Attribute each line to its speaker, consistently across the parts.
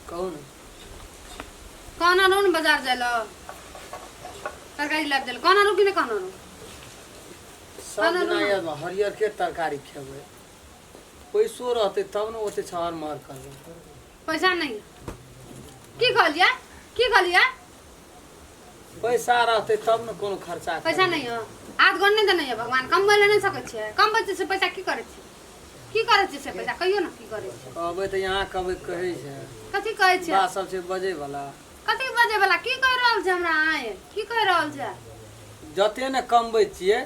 Speaker 1: कहू ने।
Speaker 2: कहना रहू ने बाजार जाय लए, तरकारी लाबि देल कहना रहू कि नहि कहना रहू?
Speaker 1: सब दिना याद बा, हरियर के तरकारी खेबै, पैसो रहतै तब ने ओते छहर महर करबै।
Speaker 2: पैसा नहीं। की कहलियै? की कहलियै?
Speaker 1: पैसा रहतै तब ने कोनो खर्चा
Speaker 2: पैसा
Speaker 1: करबै।
Speaker 2: नहीं हो, हाथ गोड़ नहि देने यऽ भगवान, कमबै लए नहि सकै छियै? कमबै छियै से पैसा की करै छियै? की करै छियै से पैसा कहियौ ने, की करै छियै?
Speaker 1: कहबै तऽ यहाँ कहबै, कहै छै।
Speaker 2: कथी कहै छियै?
Speaker 1: बात सब छै बजै वाला।
Speaker 2: कथी बजै वाला? की कहि रहल छै हमरा आय? की कहि रहल छै?
Speaker 1: जते ने कमबै छियै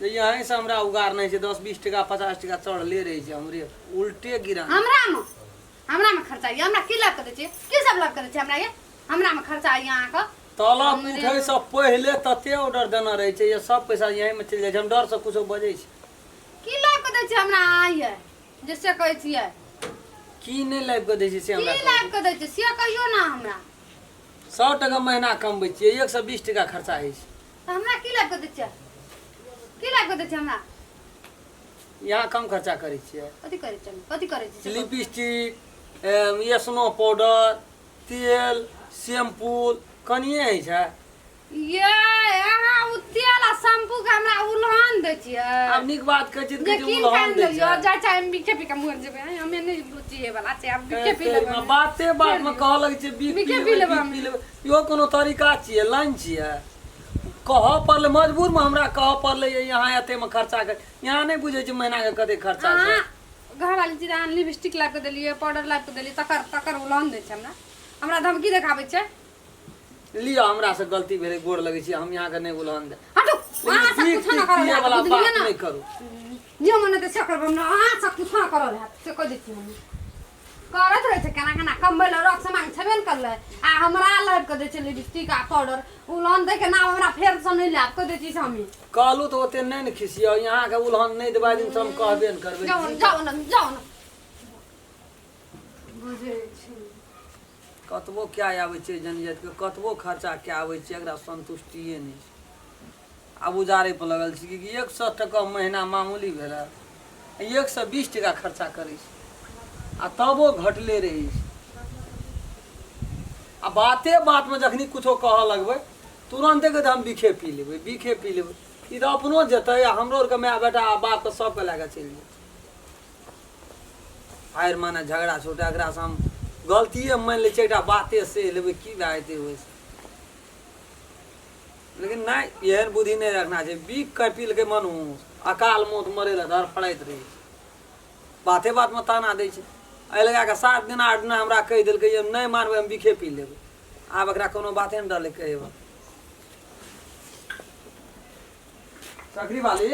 Speaker 1: जे यहीं से हमरा उगार नहि छै, 10 20 टका 50 टका चढ़ले रहै छै, हमरे उल्टे गिरा।
Speaker 2: हमरा मे खर्चा यऽ? हमरा की लाभ करै छियै? की सब लाभ करै छियै हमरा? ये हमरा मे खर्चा यऽ अहाँके?
Speaker 1: तलब उठै से पहिले तते ऑर्डर देने रहै छै, ये सब पैसा यहीं मे चलि जाइ छै। हम डर से कुछो बजै छी।
Speaker 2: की लाभ कऽ दै छियै हमरा अहाँ ये जे से कहै छियै?
Speaker 1: की नहि लाबि कऽ दै छै से
Speaker 2: की
Speaker 1: हमरा?
Speaker 2: लाभ कऽ दै छियै से कहियौ ने हमरा।
Speaker 1: 100 टका महीना कमबै छियै, 120 टका खर्चा होइ छै।
Speaker 2: तऽ हमरा की लाभ कऽ दै छियै? की लाभ कऽ दै छियै हमरा?
Speaker 1: यहाँ कम खर्चा करै छियै?
Speaker 2: कथी करै छियै? कथी करै छियै से कहू।
Speaker 1: लिपस्टिक, एसनो पाउडर, तेल, शैम्पू कनिए होइ छै।
Speaker 2: ये अहाँ ओ तेल आ शैम्पू के हमरा उलहन दै छियै?
Speaker 1: आब नीक बात कहै छियै तऽ
Speaker 2: जे
Speaker 1: कहै छियै
Speaker 2: कीन
Speaker 1: उलहन
Speaker 2: कान
Speaker 1: दै
Speaker 2: देलियो
Speaker 1: छै।
Speaker 2: जाइ छै, हम बिखे पी के मरि जेबै। हमे नहि रुचिए वाला छै, आब बिखे पी लेबै।
Speaker 1: बाते बात मे कहऽ लगै छै बीख
Speaker 2: बिखे
Speaker 1: पी
Speaker 2: पी
Speaker 1: लेबै,
Speaker 2: लेबै
Speaker 1: बीख
Speaker 2: हम।
Speaker 1: पी लेबै। इहो कोनो तरीका छियै? लाइन छियै? कहऽ पड़लै, मजबूरमे हमरा कहऽ पड़लै जे यहाँ एतेमे खर्चा कर। यहाँ नहि बुझै छै महीनाके कते खर्चा छै।
Speaker 2: अहाँ घरवाली छी, अहाँ लिपस्टिक लाबि कऽ देलियै, पाउडर लाबि कऽ देलियै, तकर तकर उलहन दै छै हमरा? हमरा धमकी देखाबै छै?
Speaker 1: लिअ, हमरा से गलती भेलै, गोर लगै छी, हम यहाँके नहि उलहन दे।
Speaker 2: हटू, अहाँ सब
Speaker 1: बीख
Speaker 2: कुछो ना
Speaker 1: तीख
Speaker 2: करल
Speaker 1: पियै
Speaker 2: हैत,
Speaker 1: वाला
Speaker 2: बुझलियै
Speaker 1: बात
Speaker 2: ना?
Speaker 1: नहि करू।
Speaker 2: जे मन हेतै से करबै हमरा, अहाँ सब कुछो ना करल हैत से कहि दै छी। हम करैत रहै छै केना केना कमबै लए रख सामान छेबे ने करलै, आ हमरा लाबि कऽ दै छै लिपस्टिक आ पाउडर। उलहन दै के नाम हमरा फेरसँ नहि लायब, कहि दै छी से हमी।
Speaker 1: कहलहुँ तऽ ओते नहि ने खिसियौ। यहाँके उलहन नहि देबै दिन से हम कहबे ने करबै।
Speaker 2: जाउ ने, जाउ ने, जाउ ने। बुझै छी।
Speaker 1: कतबो कए आबै छै जनजातिके, कतबो खर्चा कए आबै छै, एकरा सन्तुष्टिए नहि छै। आब उजाड़ै पर लगल छै कि 100 टका महीना मामूली भेलै, 120 टका खर्चा करै छै आ तबो घटले रहै छै। आ बाते बातमे जखनी कुछो कहऽ लगबै, तुरन्ते कहतै हम बिखे पी लेबै, बिखे पी लेबै। ई तऽ अपनो जेतै आ हमरो आरके माय बेटा आ बापके सबके लए कऽ चलि जेतै। हारि माने झगड़ा छोटा, एकरासँ हम गलतिए मानि लै छियै, एकटा बाते सहि लेबै, की भए जेतै ओहिसँ? लेकिन नहि, एहन बुद्धि नहि रखना छै। बीख कऽ पीलकै मनुष्य अकाल मौत मरै लए धड़फड़ाइत रहै छै, बाते बातमे ताना दै छै। एहि लगा कऽ 7 दिना 8 दिना हमरा कहि देलकै जे नहि मानबै, हम बिखे पी लेबै। आब एकरा कोनो बाते नहि रहलै कहैवला। सकरी वाली।